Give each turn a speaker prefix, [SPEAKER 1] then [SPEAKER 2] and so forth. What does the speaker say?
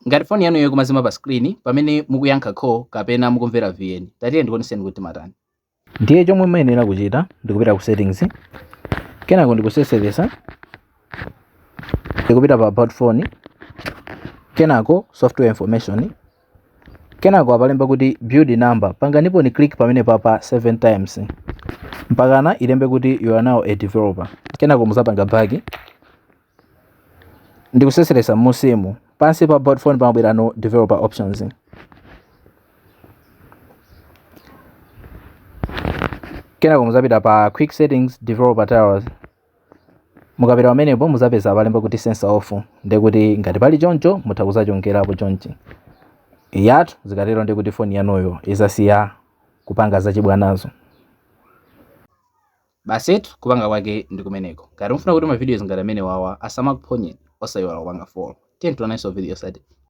[SPEAKER 1] Ngati foni yanuyo ikumazima pa screen pamene mukuyankha call kapena mukumvera VN, tatiyeni ndikuoneseni kuti timatani. Ndiye chomwe muyenera kuchita ndikupita ku settings, kenako ndikuseseresa, ndikupita pa about phone, kenako software information, kenako apalemba kuti build number, panganipo ni click pamene papa 7 times mpakana ilembe kuti you are now a developer. Kenako muzapanga back ndikuseseresa musimu pansi pa about phone pamabwera no developer options. Kenako muzapita pa quick settings developer tiles. Mukapita pamenepo muzapeza apalemba kuti sensor off, ndekuti ngati pali choncho mutha kuzachongerapo chonchi yathu. Zikatero ndekuti foni yanuyo izasiya kupanga zachibwanazo. Basitu kupanga kwake ndi kumeneko. Ngati mufuna kuti ma videos ngati amene wawa asamakuphonyeni, osayiwala kupanga follow. Tiyeni tionanso video yotsatira.